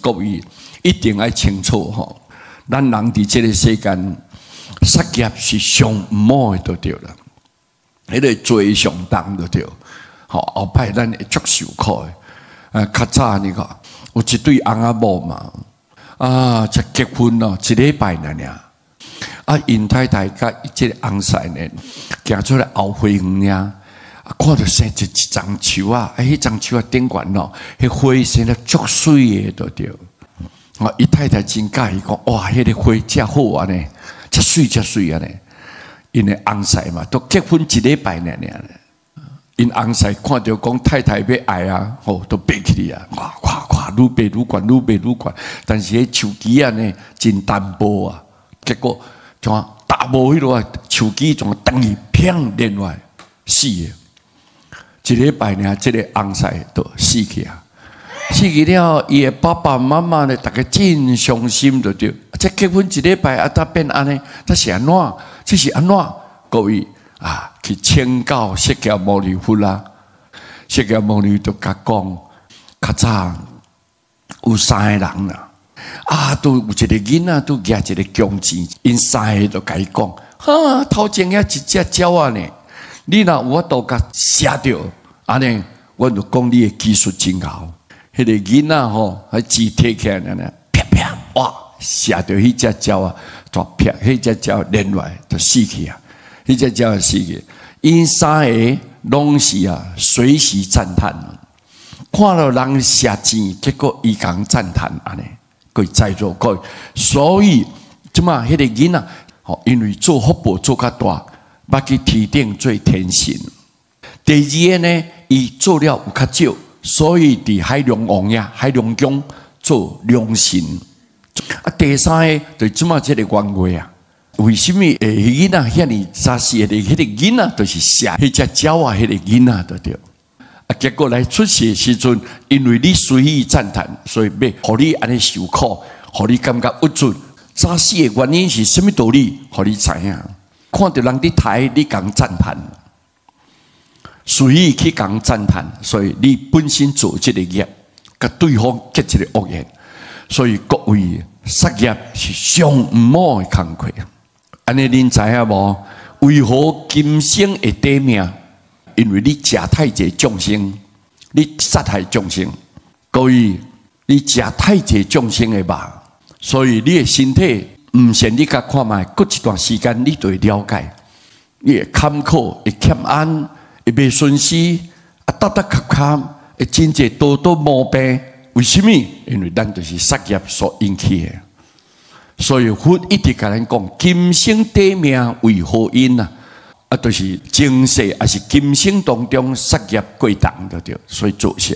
各位一定愛清楚吼，咱人佇這个世間，殺業是上毋好的就對啦。彼个罪上重就對，吼，後擺咱會足受苦的。啊，較早你看，有一對翁仔某嘛，啊，才結婚咯，一禮拜爾爾。啊，𪜶太太佮這个翁婿呢，行出來後花園爾，啊，看著生一叢樹仔，啊，彼叢樹仔頂懸哦，彼花生得足媠的，就對。啊，伊太太真佮意講，哇，彼个花遮好按呢，遮媠遮媠按呢。𪜶的翁婿嘛，都結婚一禮拜爾爾。𪜶翁婿看著講太太欲愛啊，吼，都爬起來啊，哇哇哇，愈爬愈懸，愈爬愈懸。但是彼樹枝仔呢，真單薄啊，結果怎踏無彼落啊，樹枝怎轉去，砰連落來，死的。一禮拜爾，這个翁婿就死去啊。死去了，伊的爸爸媽媽呢，逐家真傷心，就對。這結婚一禮拜啊，才變按呢，這是按怎？這是按怎？各位啊，去請教釋迦牟尼佛啦。釋迦牟尼就共講，較早有三个人啦，啊，都有一个囡仔，都舉一个弓箭，𪜶三个就共伊講，哈，頭前遐一隻鳥仔呢，你若有法度共射著，按呢，阮就講你的技術真𠢕。彼个囡仔吼，彼箭提起來呢，啪啪，哇，射著彼隻鳥仔，就啪，彼隻鳥連落來就死去啊！彼隻鳥死去，𪜶三个攏是啊，隨時讚嘆。看著人射箭，結果伊共讚嘆按呢，閣在座各位，所以這馬彼个囡仔，吼，因為做福報做較大，捌去天頂做天神。第二个呢，伊做了有較少。所以佇海龍王呀，海龍宮做龍神。啊，第三个就是這馬這个冤話啊。為啥物會囡仔遐爾早死的？彼个囡仔就是射彼隻鳥仔，彼个囡仔就對。啊，結果來出世時陣，因為你隨意讚嘆，所以欲予你按呢受苦，予你感覺鬱卒。早死的原因是啥物道理？予你知影。看著人佇刣，你共讚嘆。隨意去共讚嘆，所以你本身做這个業，共對方結一个惡緣，所以各位殺業是上毋好的工課。按呢恁知影無？為何今生會短命？因為你食太濟眾生，你殺害眾生。各位，你食太濟眾生的肉，所以你的身體毋信你共看覓，過一段時間你就會了解，你會坎坷，會欠安。會袂順時，啊，沓沓磕磕，會真濟多多毛病。為啥物？因為咱就是殺業所引起的。所以佛一直共咱講，今生短命為何因啊？啊，就是前世抑是今生當中殺業過重就對，所以造成。